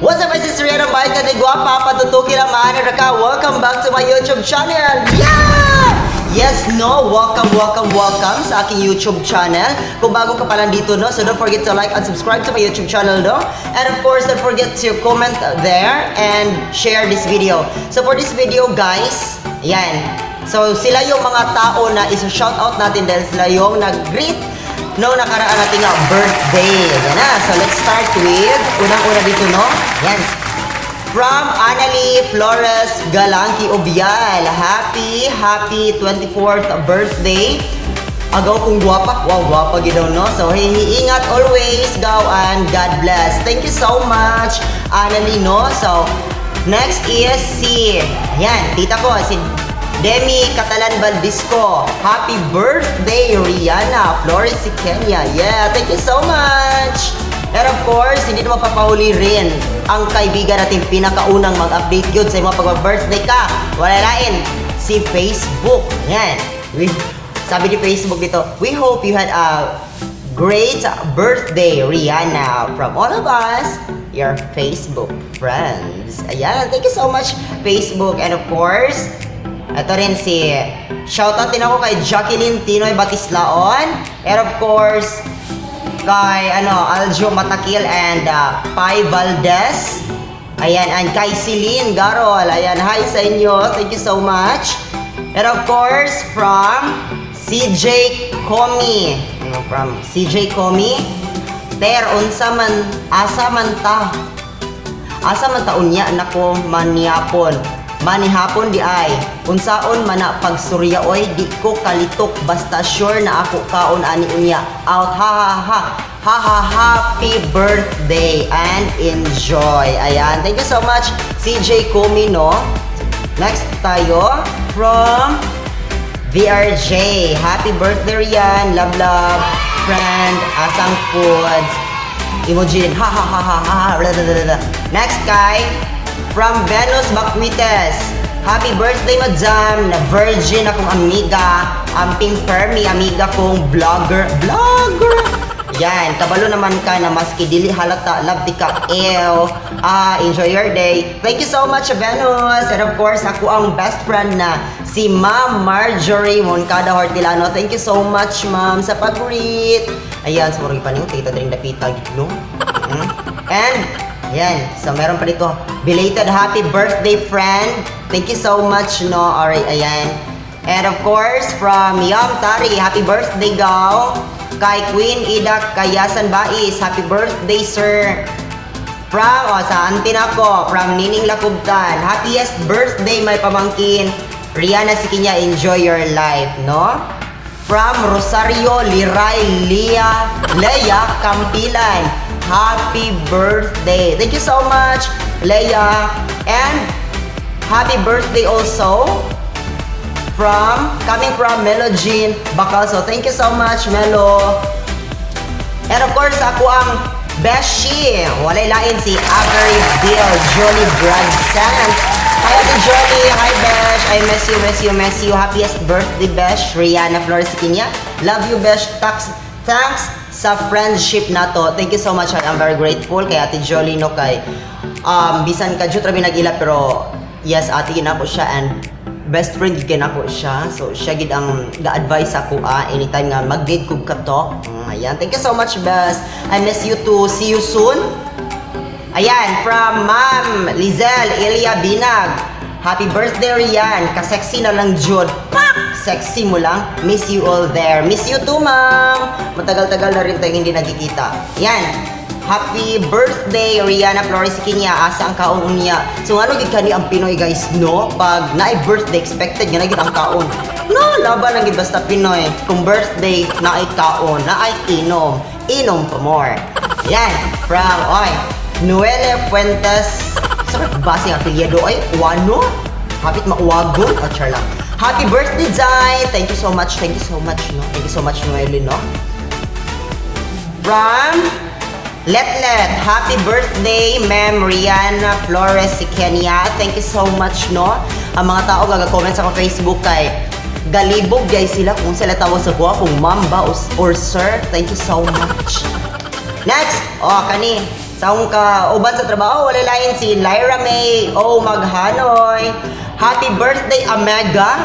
What's up, my sister Rihanna? Bahay ka ni Guapa, patutuki lang maano ka. Welcome back to my YouTube channel. Yeah! Yes, no, welcome, welcome, welcome sa aking YouTube channel. Kung bago ka pa lang dito, no, so don't forget to like and subscribe to my YouTube channel, no? And of course, don't forget to comment there and share this video. So for this video, guys, yan. So sila yung mga tao na isa-shoutout natin dahil sila yung nag-greet no nakaraan natin nga birthday. Yan na. So let's start with unang-una dito, no? Yan. From Annalie Flores Galanki Obial. Happy, happy 24th birthday. Agaw kong guwapa. Wow, guwapa gid daw, no? So, hey, ingat always, go and God bless. Thank you so much, Annalie, no? So, next is si, yan, tita ko, si Demi Catalan Valdisco. Happy birthday, Rihanna Flores si Kenya. Yeah, thank you so much. And of course, hindi na mapapahuli rin ang kaibigan natin pinakaunang mag-update yun sa mga pag-birthday ka. Wala lain, si Facebook. Yan. Sabi ni Facebook dito, "We hope you had a great birthday, Rihanna. From all of us, your Facebook friends." Ayan, thank you so much, Facebook. And of course, ito rin si, shoutout din ako kay Jacqueline Tinoy Batislaon. And of course, kay ano, Aljo Matakil and Pai Valdez. Ayan, and kay Celine Garol. Ayan, hi sa inyo. Thank you so much. And of course, from CJ Comi. Ano, from CJ Comi. "Ter, unsa man, asa man ta? Asa man ta unya nako maniapon? Manihapon di ay. Unsaon man na pagsurya oy, di ko kalitok basta sure na ako kaon ani unya. Out ha ha ha. Ha ha, happy birthday and enjoy." Ayan, thank you so much, CJ Comi, no? Next tayo from VRJ. "Happy birthday, Rian. Love, love. Friend, Asang Foods." Emoji din. Ha ha ha ha ha ha. Blah, blah, blah, blah. Next kay from Venus Baquites. "Happy birthday, madam. Na virgin akong amiga. Amping permi amiga kong vlogger." Vlogger! Yan, kabalo naman ka na maski dili halata, love di ka, ew. Ah, enjoy your day." Thank you so much, Venus. And of course, ako ang best friend na si Ma'am Marjorie Moncada Hortilano. Thank you so much, ma'am, sa pag-greet. Ayan, sa murag pa niyo, tita din dapita, no? And, yan, so meron pa dito, "Belated happy birthday, friend." Thank you so much, no? Alright, ayan. And of course, from Yam Tari, "Happy birthday, Gaw." Kay Queen Ida Kayasan Bais, "Happy birthday, sir." From, oh, sa auntie na ko, from Nining Lakubtan, "Happiest birthday, my pamangkin. Rihanna Sikinya, enjoy your life," no? From Rosario Liray Lea, Leia Campilan, "Happy birthday." Thank you so much, Leia. And happy birthday also from coming from Melo Jean Bacalso. Thank you so much, Melo. And of course, ako ang Beshi. Walay lain si Avery Bill Jolie Bragsan. Hi, Ate Jolie. Hi, Besh. I miss you, miss you, miss you. Happiest birthday, Besh. Rihanna Flores Kinya. Love you, Besh. Thanks, thanks sa friendship na to. Thank you so much. I'm very grateful kay Ate Jolie, no, kay bisan ka jud rabi nag-ila, pero yes, ate gid nako siya and best friend gid nako siya. So siya gid ang ga-advise ako anytime nga mag-date kog kato. Ayan. Thank you so much, Bes. I miss you too. See you soon. Ayan, from Ma'am Lizelle Elia Binag. "Happy birthday, Rian. Kasexy na lang, Jud." Pak! Sexy mo lang. Miss you all there. Miss you too, ma'am. Matagal-tagal na rin tayong hindi nagkikita. Yan. "Happy birthday, Rihanna Flores Kinya. Asa ang kaon unya?" So ano gid kani ang Pinoy, guys, no? Pag naay birthday, expected nga na gid ang kaon. No, laban lang gid basta Pinoy. Kung birthday, naay kaon, naay inom. Inom pa more. Yan. From, oy, Noelle Fuentes. Sa base ang apelyido ay Wano? Hapit mauwagon. O, char lang. "Happy birthday, Zai! Thank you so much. Thank you so much, no? Thank you so much, Noelle, no? From Letlet, "Happy birthday, Ma'am Rihanna Flores si Kenya." Thank you so much, no? Ang mga tao gaga-comment sa akong Facebook kay galibog guys sila kung sila tawag sa kuha, kung ma'am ba or sir. Thank you so much. Next, oh, kani. Sa akong kauban sa trabaho, wala lain si Lyra May O Maghanoy. Happy birthday, Omega.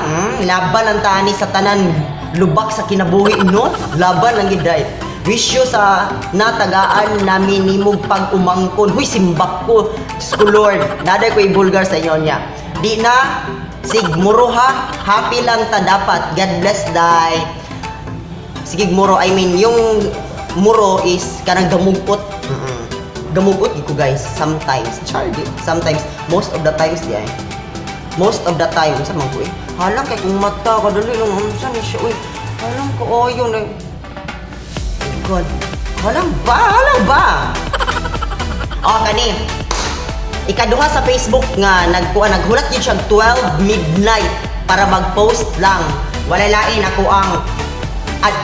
Laban ang tani sa tanan lubak sa kinabuhi, no? Laban lang gid day. Wish you sa natagaan namin nimog pag-umangkon. Huy, simbak ko. Diyos ko, Lord. Naday ko ibulgar sa inyo niya. Di na, sig muruha, happy lang ta dapat. God bless, day. Sige, muro, I mean, yung muro is kanang gamugot. Gamugot ko, guys, sometimes. Charlie, sometimes, most of the times di ay. Most of the time, sa man ko eh. Halang kay kung mata kadali lang unsa ni siya, uy. Halang ko oyo na. God. Halang ba? Halang ba? Oh, kani. Ikaduha sa Facebook nga nagkuha, naghulat yun siya 12 midnight para mag-post lang. Wala lain ako ang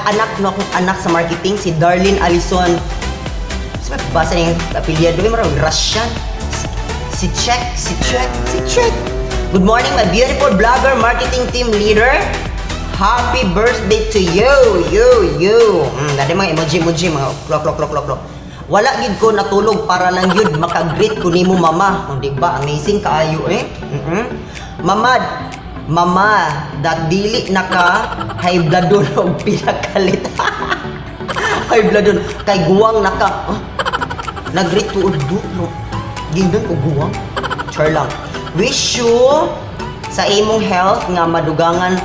anak no, akong anak sa marketing, si Darlene Allison. Sa basa niyang apelyido, marang Russian. Si Check, si Check, si Check. Good morning, my beautiful blogger, marketing team leader. Happy birthday to you, you, you. Dali mga emoji, emoji, mga clock, clock, clock, clock, clock. Wala gid ko natulog para lang yun makagreet ko nimo, mama. Oh, di ba? Amazing kaayo eh. Mama, mama, that dili na ka high blood og pinakalit. High blood kay guwang na ka. Huh? Nag-greet ko og du, no. Gingdan ko guwang. Char lang. Wish you sa imong health nga madugangan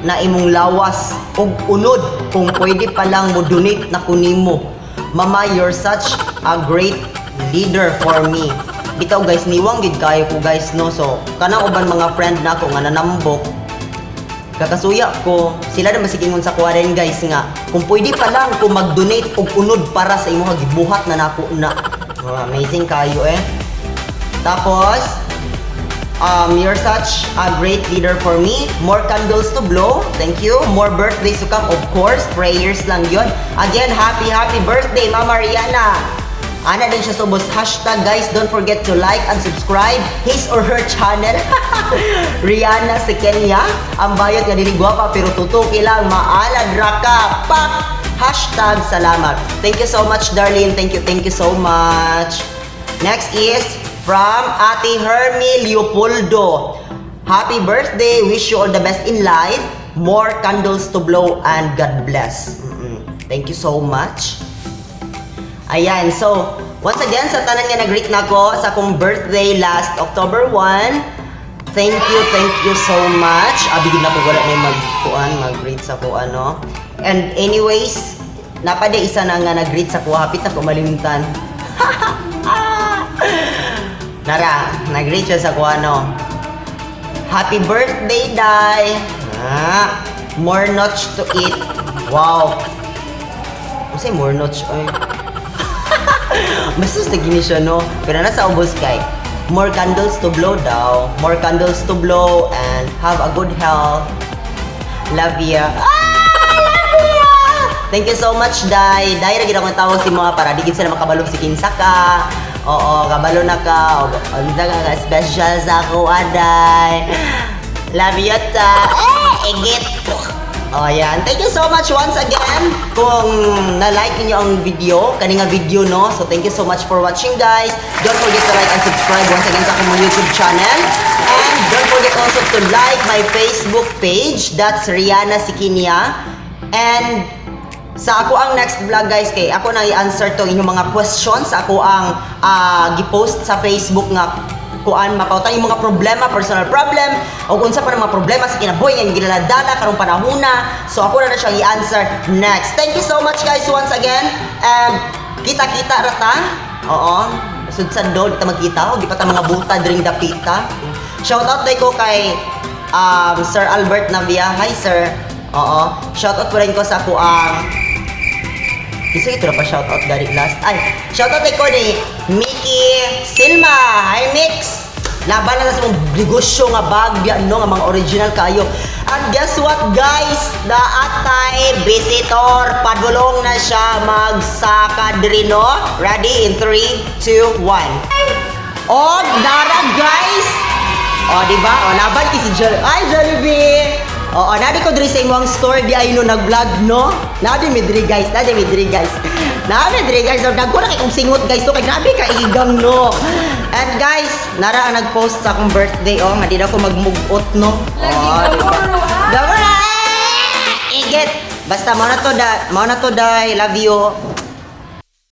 na imong lawas ug unod, kung pwede pa lang mo donate na kunimo. Mama, you're such a great leader for me. Bitaw guys, niwang gid kayo ko, guys, no. So, kanang uban mga friend nako nga nanambok, kakasuya ko, sila na masigingon sa kuha rin, guys, nga kung pwede pa lang kung mag-donate og unod para sa imong gibuhat na nako na. Oh, amazing kayo eh. Tapos, you're such a great leader for me. More candles to blow. Thank you. More birthdays to come, of course. Prayers lang yon. Again, happy, happy birthday, Mama Rihanna. Ana din siya subos. #, guys, don't forget to like and subscribe his or her channel. Rihanna sa Kenya. Ang bayot nga dili gwapa pero tutuki lang, maalad ra ka. Pak! #salamat. Thank you so much, darling. Thank you so much. Next is from Ate Hermie Leopoldo. Happy birthday. Wish you all the best in life. More candles to blow and God bless. Thank you so much. Ayan, so, once again, sa tanan nga nag-greet na ko sa akong birthday last October 1, thank you so much. Abi gid na ko wala na magkuan, mag-greet sa ko ano. And anyways, napada isa na nga nag-greet sa ko, hapit na ko malimtan. Nara, nag-greet siya sa ko ano. Happy birthday, Dai! Ah, more notch to eat. Wow. Unsay more notch ay? Basta sa gini siya, no? Pero nasa ubos kay more candles to blow daw. More candles to blow and have a good health. Love ya. Ah, love ya! Thank you so much, Dai. Dai, ra gid akong tawag si mga para di gid sila makabalo si kinsa ka. Oo, kabalo na ka. O, unsa ka nga special sa ako, aday. Love you, ta. Eh, igit. Oh, yan. Thank you so much once again. Kung na-like niyo ang video, kani nga video, no? So, thank you so much for watching, guys. Don't forget to like and subscribe once again sa akong YouTube channel. And don't forget also to like my Facebook page. That's Rihanna Sikinia. And sa ako ang next vlog, guys, kay ako na i-answer to inyong mga questions, ako ang gi-post sa Facebook nga kuan, mapautan yung mga problema, personal problem o kung unsa pa ng mga problema sa kinabuhi nga inyong ginaladala karong panahona. So ako na siyang i-answer next. Thank you so much, guys, once again and kita-kita ra ta. Oo, sud do di ta magkita o di pa ta mga buta dring dapita. Shout out day ko kay Sir Albert Navia. Hi, sir. Oo, shout out ko rin ko sa ako ang isa ito na pa shout out dari last. Ay, shout out ko ni Mickey Silma. Hi, Mix. Laban na sa mong negosyo nga bag biya no, nga mga original kayo. And guess what, guys? The atay visitor padulong na siya magsaka diri, no. Ready in 3, 2, 1. Oh, nara, guys. Oh, di ba? Oh, laban ki si Ay, Jollibee. Oo, nadi ko diri sa imong store di ay no nag-vlog, no. Nadi mi diri, guys, nadi mi diri, guys. Naa mi diri, guys. Dagko na kay kong singot, guys, to kay grabe ka igang, no. And guys, nara ang nag-post sa akong birthday, oh, nga di na ko magmugot, no. Oh, diba? Gamura! Eh! Igit! Basta mao na to da, mao na to, day. Love you.